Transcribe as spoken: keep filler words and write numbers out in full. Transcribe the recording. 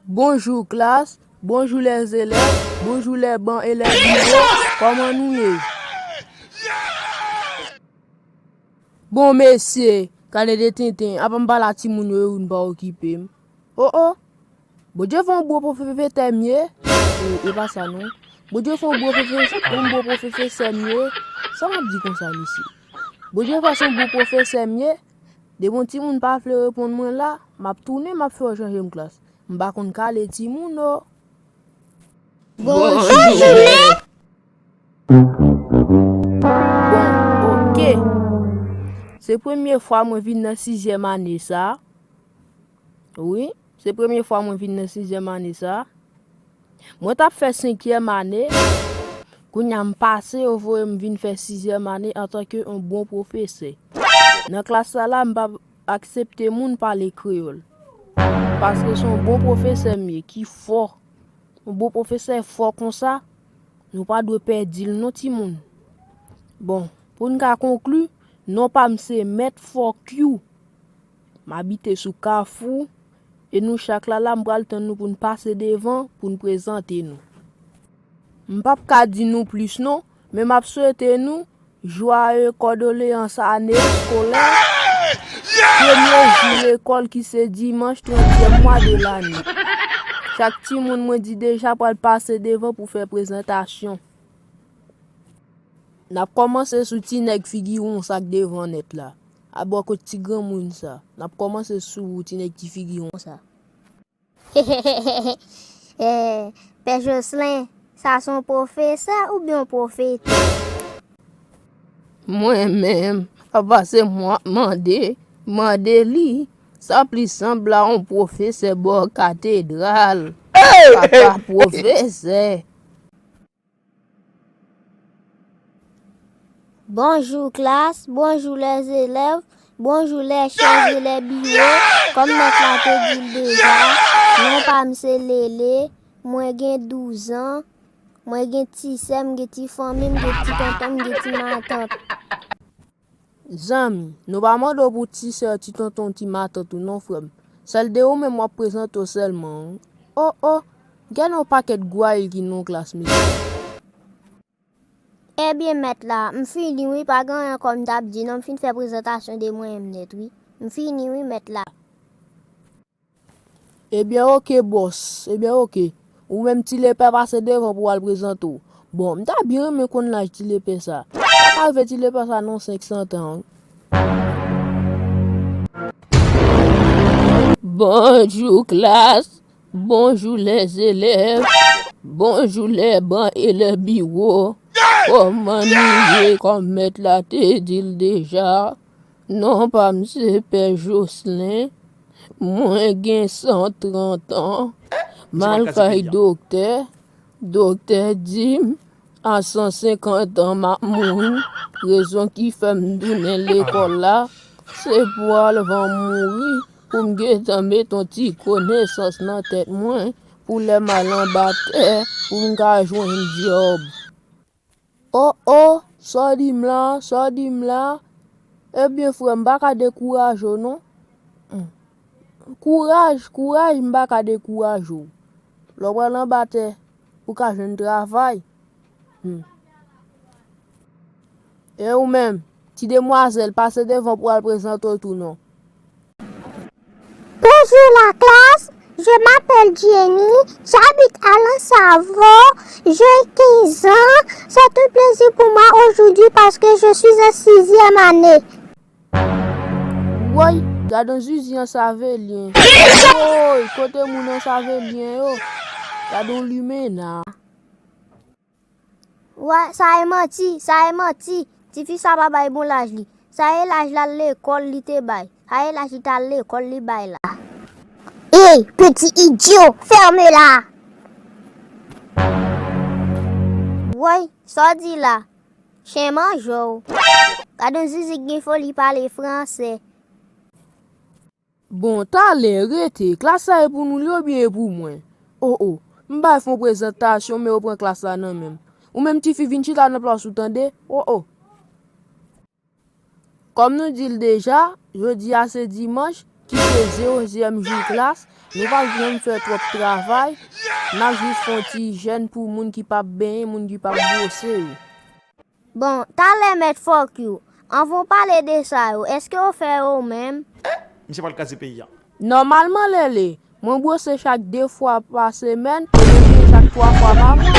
Bonjou klas, bonjou lèzelèv, bonjou lèban e lèbiwo, kòman nou ye? Bon mesye, gade de tenten, apa m pale a timoun yo, youn pa okipe m. O o, Bondye fè yon bon pwofesè m ye. E, e pa sa non. Bondye fè yon bon pwofesè, yon bon pwofesè m ye. Sa m ap di konsa mesye? Bondye fè se yon bon pwofesè m ye. Depi yon timoun pa vle reponn mwen la, m ap tounen, m ap fè yo chanje m klas. M pa konn kale timoun o. Bonjou, mèt. Bon, oke. Se premye fwa mwen vin nan sizyèm ane sa. Wi, se premye fwa mwen vin nan sizyèm ane sa. Mwen t ap fè senkyèm ane. Kounye a m pase, yo voye m vin fè sizyèm ane antanke yon bon pwofesè. Nan klas sa la, m p ap aksepte moun pale kreyòl. Paske se yon bon pwofesè m ye, ki fò. Yon bon pwofesè fò konsa, nou pa dwe pèdi l non timoun. Bon, pou n ka konkli, non pa m se Mèt Fòkyou. M abite sou Kafou, e nou chak la la, m pral tann nou pou n pase devan, pou n prezante nou. M p ap ka di nou plis non, men m ap swete nou jwaye kòdoleyans ane eskolè, premye jou lekòl ki se dimanch trantyèm mwa de lane. Chak timoun mwen di deja pral pase devan pou fè prezantasyon. N ap kòmanse sou ti nèg figi won sa k devan nèt la. A bò kot ti granmoun sa. N ap kòmanse sou ti nèg ki figi won sa. Eh, Pè Jocelyn, sa se yon pwofesè oubyen yon pwofetè? Mwen menm, apa se mwen ap mande, mande li. Sa plis sanble a yon pwofesè bò katedral. Papa pwofesè. Bonjou klas, bonjou lèzelèv, bonjou lèchèz e lèbiwo, kòm mèt la te di l deja, non pa m se Lele, mwen gen douz an, mwen gen ti sè, m gen ti fanmi, m gen ti tonton, m gen ti matant. Zanmi, nou pa mande w pou ti sè, ti tonton, ti matant ou non, frè m. Sèl de ou menm w ap prezante w sèlman, wi. O, o, gen yon pakèt gwayil ki nan klas, mesye. Ebyen, mèt la, m fini, wi, pa gen anyen ankò m t ap di, non, m fin fè prezantasyon de mwen menm nèt, wi. M fini, wi, mèt la. Ebyen, oke, bòs. Ebyen, oke. Ou menm, ti lepè, pase devan pou w al prezante w. Bon, m ta byen renmen konn laj ti lepè sa. Sa ka rive ti lepè sa nan senk san tan, wi. Bonjou, klas. Bonjou, lèzelèv. Bonjou, lèban e lèbiwo. Kòman nou ye, kòm mèt la te di l deja? Non pa m se Pè Jocelyn. Mwen gen san trant an. M al kay doktè. Doktè di m, a san senkant an, m ap mouri. Rezon ki fè m tounen lekòl la, se pou alvan m mouri, pou m gentan met yon ti konesans nan tèt mwen, pou lè m al anba tè, pou m ka jwenn djòb. O, o, sa w di m la, sa w di m la? Ebyen, frè m, m pa ka dekouraje w, non. Hmm. Kouraj, kouraj, m pa ka dekouraje w. Lè w pral anba tè, ou ka jwenn travay. Hmm. E ou menm, ti demwazèl, pase devan pou w al prezante w tou, non. Bonjour la classe, je m'appelle Jenny, j'habite à Lansavo, j'ai quinze ans. C'est un plaisir pour moi aujourd'hui parce que je suis en sixième année. Woy, gad on zizi an Savelyen. Woy, kote moun an Savelyen yo? Gad on limena. Wè, sa e manti, sa e manti. Tifi sa pa bay bon laj li. Sa e laj l al lekòl li te bay. Sa e laj li t al lekòl li bay la. Hey, petit idiot, ferme-la! Woy, sa w di la? Chen manje w. Gad on zizi k gen foli pale franse. Bon, talè, rete. Klas la e pou nou li oubyen e pou mwen? O, o. M bay fon prezantasyon, men yo pran klas la nan men m. Ou menm tifi, vin chita nan plas ou, tande? O, o. Kòm nou di l deja, jodi a se dimanch, ki se onzyèm jou klas, Nou p ap janm fè twòp travay, n ap jis fè yon ti jèn pou moun ki p ap benyen, moun ki p ap bwose yo. Bon, talè mèt fòk yo. Anvan w pale de sa yo, èske w fè yo menm? Misye pral kraze peyi a. Nòmalman, Lele, mwen bwose chak de fwa pa semèn, e mwen benyen chak twa fwa pa mwa.